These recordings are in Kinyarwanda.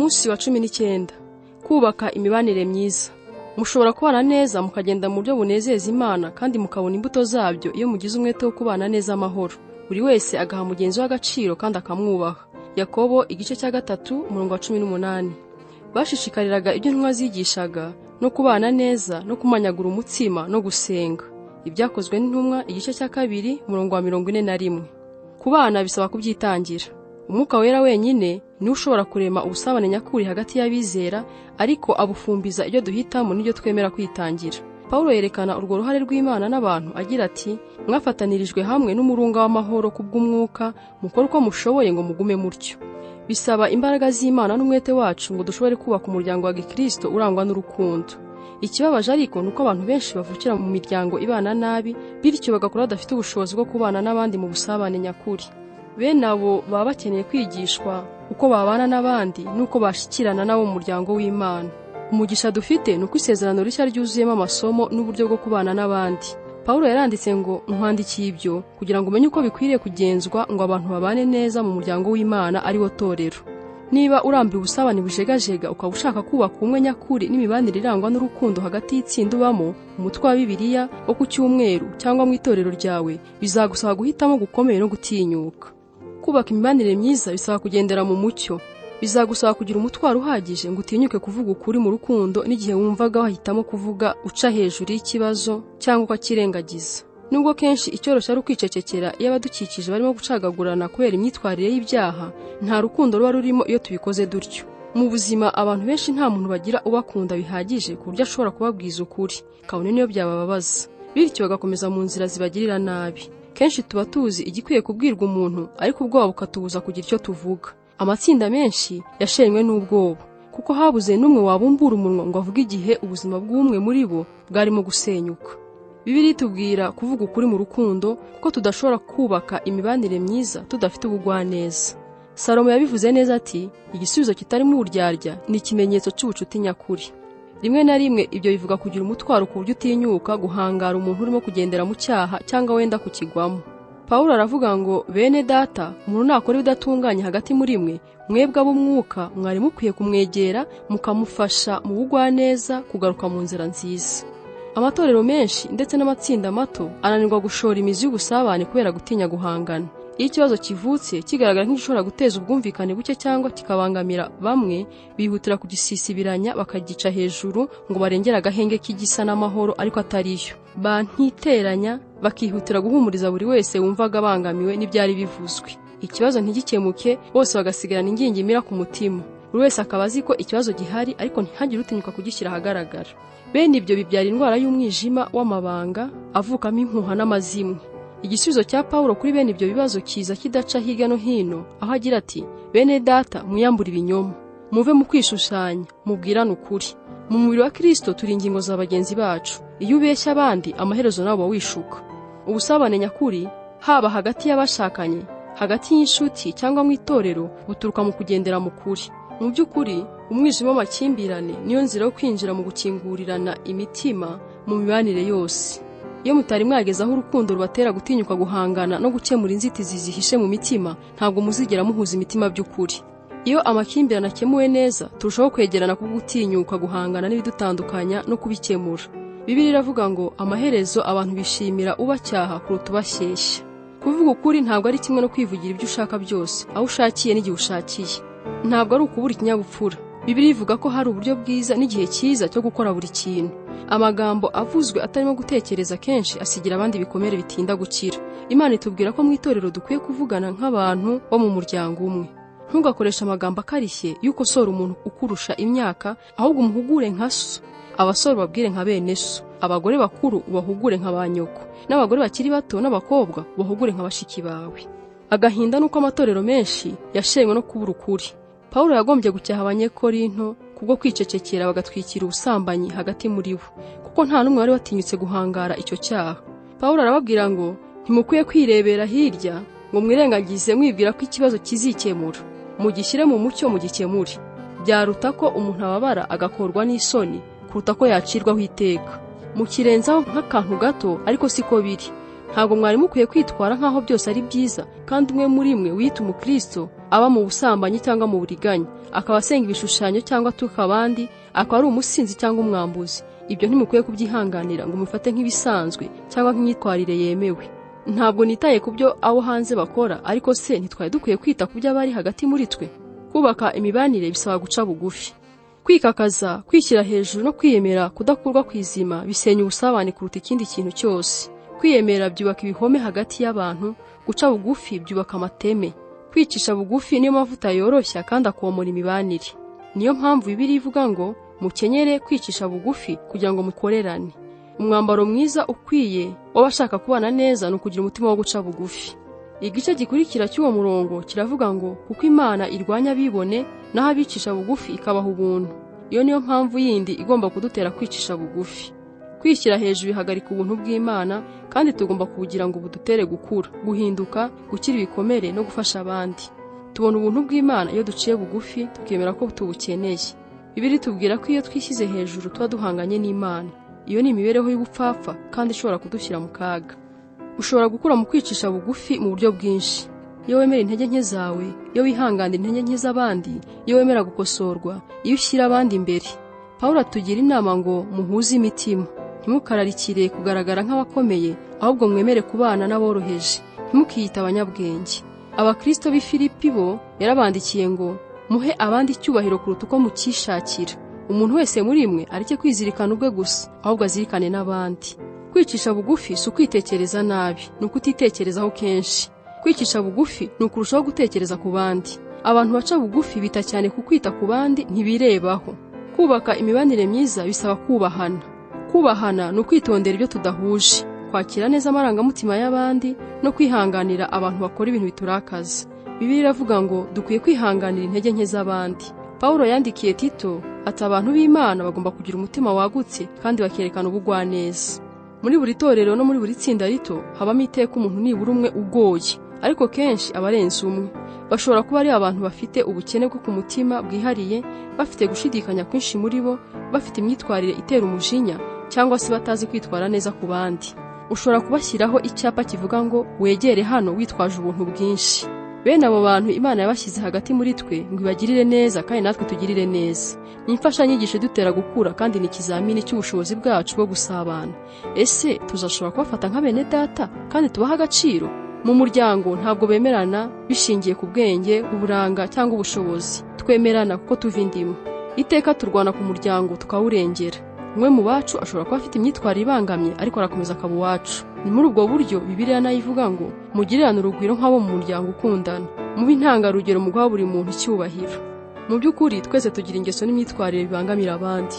Umunsi wa 19 kubaka imibanire myiza. Mushobora kubana neza mukagenda mu buryo bunezeza Imana kandi mukabona imbuto zabyo iyo mugize umwete wo kubana neza amahoro. Buri wese agaha mugenzi we agaciro kandi akamwubaha. Yakobo igice cya 3 umurongo wa 18. Bashishikariraga ibyo intumwa zigishaga no kubana neza no kumanyagura umutsima no gusenga. Ibyakozwe n'intumwa igice cya 2 umurongo wa 41. Kubana bisaba kubyitangira. Umwuka wera wenyine ni ushobora kurema ubusabane nyakuri hagati y'abizera, ariko abufumbiza ibyo duhitamo n'ibyo twemera kwitangira. Paulo yerekana urwo ruhare rw'Imana n'abantu agira ati: mwafatanirijwe hamwe n'umurunga w'amahoro kubw'umwuka, mukore uko mushoboye ngo mugume mutyo. Bisaba imbaraga z'Imana n'umwete wacu ngo dushobore kubaka umuryango wa Gikristo urangwa n'urukundo. Ikibabaje ariko nuko abantu benshi bavukira mu miryango ibana nabi, bityo bagakura badafite ubushobozi bwo kubana n'abandi mu busabane nyakuri. Bene abo baba bakeneye kwigishwa uko babana n'abandi n'uko bashikirana nabo mu muryango w'Imana. Umugisha dufite ni uko isezerano rishya ryuzuyemo amasomo n'uburyo bwo kubana n'abandi. Paulo yaranditse ngo: nkwandikiye ibyo kugira ngo umenye uko bikwiriye kugenzwa ngo abantu babane neza mu muryango w'Imana ari wo torero. Niba urambiwe ubusabane bujegajega ukaba ushaka kubaka ubumwe nyakuri n'imibanire irangwa n'urukundo hagati y'itsinda ubamo, umutwe wa Bibiliya wo ku cyumweru cyangwa mu itorero ryawe, bizagusaba guhitamo gukomeye no gutinyuka. Kubaka imibanire myiza bisaba kugendera mu mucyo. Bizagusaba kugira umutwaro uhagije ngo utinyuke kuvuga ukuri mu rukundo n'igihe wumvaga wahitamo kuvuga uca hejuru y'ikibazo cyangwa ukakirengagiza. Nubwo kenshi icyoroshye ari ukwicecekera iyo abadukikije barimo gucagagurana kubera imyitwarire y'ibyaha, nta rukundo ruba rurimo iyo tubikoze dutyo. Mu buzima abantu benshi nta muntu bagira ubakunda bihagije ku buryo ashobora kubabwiza ukuri, kabone niyo byabababaza, bityo bagakomeza mu nzira zibagirira nabi. Kenshi tuba tuzi igikwiye kubwirwa umuntu, ariko ubwoba bukatubuza kugira icyo tuvuga. Amatsinda menshi yashenywe n'ubwoba, kuko habuze n'umwe wabumbura umunwa ngo avuge igihe ubuzima bw'umwe muri bo bwarimo gusenyuka. Bibiliya itubwira kuvuga ukuri mu rukundo, kuko tudashobora kubaka imibanire myiza tudafite ubugwaneza. Salomo yabivuze neza ati: igisubizo kitarimo uburyarya ni ikimenyetso cy'ubucuti nyakuri. Rimwe na rimwe ibyo bivuga kugira umutwaro ku buryo utinyuka guhangara umuntu urimo kugendera mu cyaha cyangwa wenda kukigwamo. Paulo aravuga ngo: bene data, umuntu nakora ibidatunganye hagati muri mwe, mwebwe ab'umwuka mwari mukwiye kumwegera mukamufasha mu bugwaneza kugaruka mu nzira nziza. Amatorero menshi ndetse n'amatsinda mato ananirwa gushora imizi y'ubusabane kubera gutinya guhangana. Iyo ikibazo kivutse kigaragara nk'igishobora guteza ubwumvikane buke cyangwa kikabangamira bamwe, bihutira kugisisibiranya bakagica hejuru ngo barengere agahenge k'igisa n'amahoro ariko atariyo. Bantiteranya bakihutira guhumuriza buri wese wumvaga abangamiwe n'ibyari bivuzwe. Ikibazo ntigikemuke, bose bagasigarana ingingimira ku mutima. Buri wese akaba azi ko ikibazo gihari ariko ntihagire utinyuka kugishyira ahagaragara. Bene ibyo bibyara indwara y'umwijima w'amabanga avukamo impuha n'amazimwe. Igisubizo cya Paulo kuri bene ibyo bibazo kiza kidaca hirya no hino, aho agira ati: bene data, mwiyambure ibinyoma, muve mu kwishushanya, mubwirane ukuri. Mu mubiri wa Kristo turi ingingo za bagenzi bacu. Iyo ubeshya abandi, amaherezo nabo wishuka. Ubusabane nyakuri haba hagati y'abashakanye, hagati y'inshuti cyangwa mu itorero, buturuka mu kugendera mu kuri. Mu by'ukuri, umwijima w'amakimbirane niyo nzira yo kwinjira mu gukingurirana imitima mu mibanire yose. Iyo mutari mwageze aho urukundo rubatera gutinyuka guhangana no gukemura inzitizi zihishe mu mitima, ntabwo muzigera muhuza imitima by'ukuri. Iyo amakimbirane akemuwe neza, turushaho kwegerana kubwo gutinyuka guhangana n'ibidutandukanya no kubikemura. Bibiliya iravuga ngo: amaherezo abantu bishimira ubacyaha kuruta ubashyeshya. Kuvuga ukuri ntabwo ari kimwe no kwivugira ibyo ushaka byose, aho ushakiye n'igihe ushakiye. Ntabwo ari ukubura ikinyabupfura. Bibiliya ivuga ko hari uburyo bwiza n'igihe cyiza cyo gukora buri kintu. Amagambo avuzwe atarimo gutekereza kenshi asigira abandi ibikomere bitinda gukira. Imana itubwira ko mu itorero dukwiye kuvugana nk'abantu bo mu muryango umwe. Ntugakoreshe amagambo akarishye y'ukosora umuntu ukurusha imyaka, ahubwo umuhugure nka so. Abasore ubabwire nka bene so, abagore bakuru ubahugure nka ba nyoko, n'abagore bakiri bato n'abakobwa ubahugure nka bashiki bawe. Agahinda nuko amatorero menshi yashenywe no kubura ukuri. Paulo yagombye gucyaha abanyekorinto kubwo kwicecekera bagatwikira ubusambanyi hagati muri bo, kuko nta n'umwe wari watinyutse guhangara icyo cyaha. Paulo arababwira ngo: ntimukwiye kwirebera hirya ngo mwirengagize mwibwira ko ikibazo kizikemura. Mugishyire mu mucyo mugikemure. Byaruta ko umuntu ababara agakorwa n'isoni kuruta ko yacirwaho iteka. Mukirenzaho nk'akantu gato, ariko siko biri. Ntabwo mwari mukwiye kwitwara nk'aho byose ari byiza, kandi umwe muri mwe wiyita umukristo aba mu busambanyi cyangwa mu buriganya, akaba asenga ibishushanyo cyangwa atuka abandi, akaba ari umusinzi cyangwa umwambuzi. Ibyo ntimukwiye kubyihanganira ngo mufate nk'ibisanzwe cyangwa nk'imyitwarire yemewe. Ntabwo nitaye ku byo abo hanze bakora, ariko se ntitwari dukwiye kwita ku by'abari hagati muri twe? Kubaka imibanire bisaba guca bugufi. Kwikakaza, kwishyira hejuru no kwiyemera kudakurwa ku izima bisenya ubusabane kuruta ikindi kintu cyose. Kwiyemera byubaka ibihome hagati y'abantu, guca bugufi byubaka amateme. Kwicisha bugufi niyo mavuta yoroshya kandi akomora imibanire. Niyo mpamvu Bibiliya ivuga ngo mukenyere kwicisha bugufi kugira ngo mukorerane. Umwambaro mwiza ukwiye w'abashaka kubana neza ni ukugira umutima wo guca bugufi. Igice gikurikira cy'uwo murongo kiravuga ngo kuko Imana irwanya abibone naho abicisha bugufi ikabaha ubuntu. Iyo niyo mpamvu yindi igomba kudutera kwicisha bugufi. Kwishyira hejuru bihagarika ubuntu bw'Imana, kandi tugomba kubugira ngo budutere gukura, guhinduka, gukira ibikomere no gufasha abandi. Tubona ubuntu bw'Imana iyo duciye bugufi tukemera ko tubukeneye. Bibiliya itubwira ko iyo twishyize hejuru tuba duhanganye n'Imana. Iyo ni imibereho y'ubupfapfa kandi ishobora kudushyira mu kaga. Ushobora gukura mu kwicisha bugufi mu buryo bwinshi. Iyo wemera intege nke zawe, iyo wihanganira intege nke z'abandi, iyo wemera gukosorwa, iyo ushyira abandi imbere. Pawulo atugira inama ngo muhuze imitima, ntimukararikire kugaragara nk'abakomeye, ahubwo mwemere kubana n'aboroheje, ntimukiyite abanyabwenge. Abakristo b'i Filipi bo yarabandikiye ngo muhe abandi icyubahiro kuruta uko mukishakira. Umuntu wese muri mwe areke kwizirikana ubwe gusa, ahubwo azirikane n'abandi. Kwicisha bugufi si ukwitekereza nabi, ni ukutitekerezaho kenshi. Kwicisha bugufi ni ukurushaho gutekereza ku bandi. Abantu baca bugufi bita cyane ku kwita ku bandi, ntibirebaho. Kubaka imibanire myiza bisaba kubahana. Kubahana ni ukwitondera ibyo tudahuje, kwakira neza amarangamutima y'abandi no kwihanganira abantu bakora ibintu biturakaza. Bibiliya iravuga ngo dukwiye kwihanganira intege nke z'abandi. Pawulo yandikiye Tito ati abantu b'Imana bagomba kugira umutima wagutse kandi bakerekana ubugwaneza. Muri buri torero no muri buri tsinda rito habamo iteka umuntu nibura umwe ugoye, ariko kenshi abarenze umwe. Bashobora kuba ari abantu bafite ubukene bwo ku mutima bwihariye, bafite gushidikanya kwinshi muri bo, bafite imyitwarire itera umujinya cyangwa se batazi kwitwara neza ku bandi. Ushobora kubashyiraho icyapa kivuga ngo wegere hano witwaje ubuntu bwinshi. Bene abo bantu Imana yabashyize hagati muri twe ngo ibagirire neza kandi natwe tugirire neza. Ni imfashanyigisho idutera gukura kandi ni ikizamini cy'ubushobozi bwacu bwo gusabana. Ese tuzashobora kubafata nka bene data kandi tubaha agaciro? Mu muryango ntabwo bemerana bishingiye ku bwenge, uburanga cyangwa ubushobozi. Twemerana kuko tuva indimo. Iteka turwana ku muryango tukawurengera. Umwe mu bacu ashobora kuba afite imyitwarire ibangamye, ariko arakomeza akaba uwacu. Ni muri ubwo buryo Bibiliya nayo ivuga ngo mugirirane urugwiro nk'abo mu muryango ukundana, mube intangarugero mu guha buri muntu icyubahiro. Mu by'ukuri twese tugira ingeso n'imyitwarire bibangamira abandi,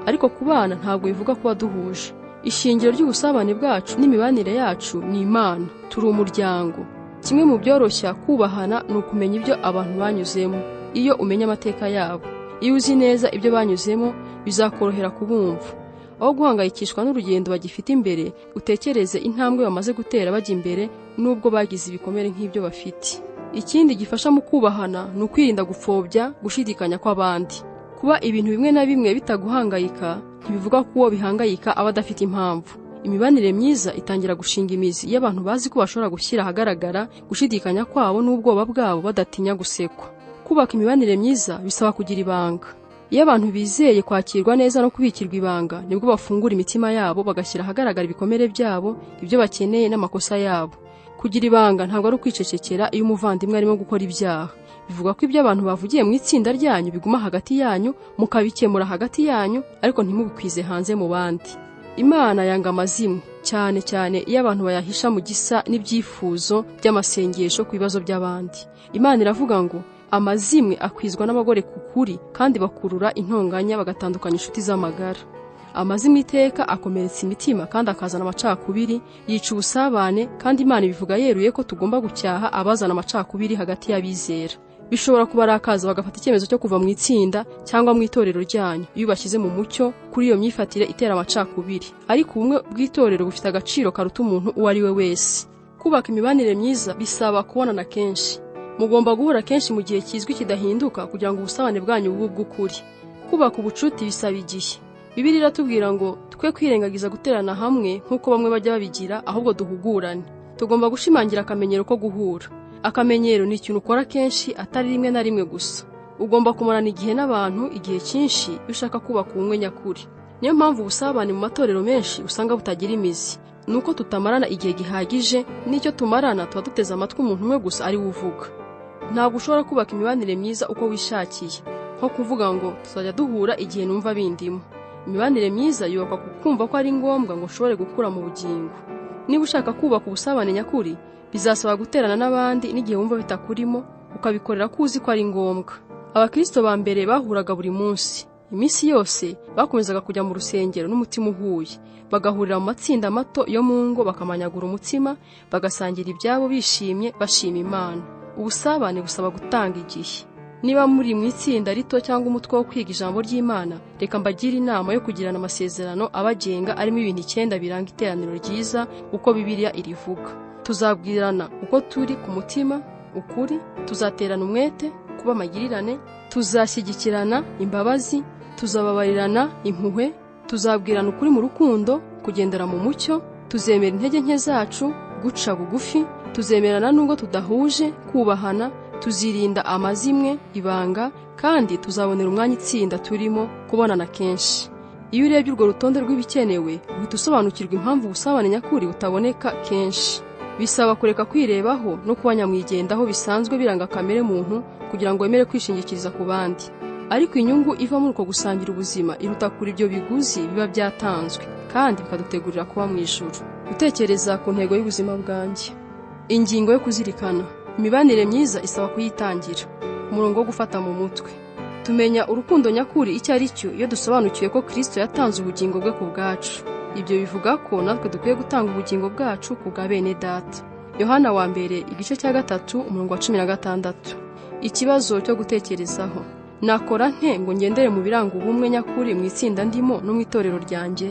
ariko kubana ntabwo bivuga kuba duhuje. Ishingiro ry'ubusabane bwacu n'imibanire yacu ni Imana. Turi umuryango. Kimwe mu byoroshya kubahana ni ukumenya ibyo abantu banyuzemo. Iyo umenya amateka yabo, iyo uzi neza ibyo banyuzemo, bizakorohera kubumva. Aho guhangayikishwa n'urugendo bagifite imbere, utekereze intambwe bamaze gutera bajya imbere nubwo bagize ibikomere nk'ibyo bafite. Ikindi gifasha mu kubahana ni ukwirinda gupfobya gushidikanya kw'abandi. Kuba ibintu bimwe na bimwe bitaguhangayika ntibivuga ko uwo bihangayika aba adafite impamvu. Imibanire myiza itangira gushinga imizi iyo abantu bazi ko bashobora gushyira ahagaragara gushidikanya kwabo n'ubwoba bwabo badatinya gusekwa. Kubaka imibanire myiza bisaba kugira ibanga. Iyo abantu bizeye kwakirwa neza no kubikirwa ibanga, nibwo bafungura imitima yabo bagashyira ahagaragara ibikomere byabo, ibyo bakeneye n'amakosa yabo. Kugira ibanga ntabwo ari ukwicecekera iyo umuvandimwe arimo gukora ibyaha. Bivuga ko ibyo abantu bavugiye mu itsinda ryanyu biguma hagati yanyu, mukabikemura hagati yanyu, ariko ntimubikwize hanze mu bandi. Imana yanga amazimwe, cyane cyane iyo abantu bayahisha mu gisa n'ibyifuzo by'amasengesho ku bibazo by'abandi. Imana iravuga ngo amazimwe akwizwa n'abagore ku kuri, kandi bakurura intonganya bagatandukanya inshuti z'amagara. Amazimwe iteka akomeretsa imitima kandi akazana amacakubiri, yica ubusabane, kandi Imana ibivuga yeruye ko tugomba gucyaha abazana amacakubiri hagati y'abizera. Bishobora kubarakaza bagafata icyemezo cyo kuva mu itsinda cyangwa mu itorero ryanyu iyo bashyize mu mucyo kuri iyo myifatire itera amacakubiri. Ariko ubumwe bw'itorero bufite agaciro karuta umuntu uwo ari we wese. Kubaka imibanire myiza bisaba kubonana kenshi. Mugomba guhura kenshi mu gihe kizwi kidahinduka kugira ngo ubusabane bwanyu bube ubw'ukuri. Kubaka ubucuti bisaba igihe. Bibiliya iratubwira ngo twe kwirengagiza guterana hamwe nk'uko bamwe bajya babigira, ahubwo duhugurane. Tugomba gushimangira akamenyero ko guhura. Akamenyero ni ikintu ukora kenshi, atari rimwe na rimwe gusa. Ugomba kumarana igihe n'abantu igihe cyinshi iyo ushaka kubaka ubumwe nyakuri. Niyo mpamvu ubusabane mu matorero menshi usanga butagira imizi, ni uko tutamarana igihe gihagije, n'icyo tumarana tuba duteze amatwi umuntu umwe gusa ari we uvuga. Ntabwo ushobora kubaka imibanire myiza uko wishakiye, nko kuvuga ngo tuzajya duhura igihe numva bindimo. Imibanire myiza yubakwa ku kumva ko ari ngombwa ngo ushobore gukura mu bugingo. Niba ushaka kubaka ubusabane nyakuri, bizasaba guterana n'abandi n'igihe wumva bitakurimo, ukabikorera ko uzi ko ari ngombwa. Abakristo ba mbere bahuraga buri munsi. Iminsi yose bakomezaga kujya mu rusengero n'umutima uhuye, bagahurira mu matsinda mato yo mu ngo, bakamanyagura umutsima, bagasangira ibyabo bishimye, bashima Imana. Ubusabane busaba gutanga igihe. Niba muri mu itsinda rito cyangwa umutwe wo kwiga ijambo ry'Imana, reka mbagire inama yo kugirana amasezerano abagenga arimo ibintu 9 biranga iteraniro ryiza uko Bibiliya irivuga. Tuzabwirana uko turi ku mutima, ukuri, tuzaterana umwete, kuba amagirirane, tuzashyigikirana imbabazi, tuzababarirana impuhwe, tuzabwirana ukuri mu rukundo, kugendera mu mucyo, tuzemera intege nke zacu, guca bugufi, tuzemerana nubwo tudahuje, kubahana, tuzirinda amazimwe, ibanga, kandi tuzabonera umwanya itsinda turimo kubonana kenshi. Iyo urebye urwo rutonde rw'ibikenewe, uhita usobanukirwa impamvu ubusabane nyakuri butaboneka kenshi. Bisaba kureka kwirebaho no kuba nyamwigendaho bisanzwe biranga kamere muntu kugira ngo wemere kwishingikiriza ku bandi. Ariko inyungu iva muri uko gusangira ubuzima iruta kure ibyo biguzi biba byatanzwe, kandi bikadutegurira kuba mu ijuru. Gutekereza ku ntego y'ubuzima bwanjye. Ingingo yo kuzirikana. Imibanire myiza isaba kuyitangira. Umurongo wo gufata mu mutwe. Tumenya urukundo nyakuri icyo ari cyo iyo dusobanukiwe ko Kristo yatanze ubugingo bwe ku bwacu. Ibyo bivuga ko natwe dukwiye gutanga ubugingo bwacu ku bwa bene data. Yohana wa mbere igice cya 3 umurongo wa 16. Ikibazo cyo gutekerezaho. Nakora nte ngo ngendere mu biranga ubumwe nyakuri mu itsinda ndimo no mu itorero ryanjye?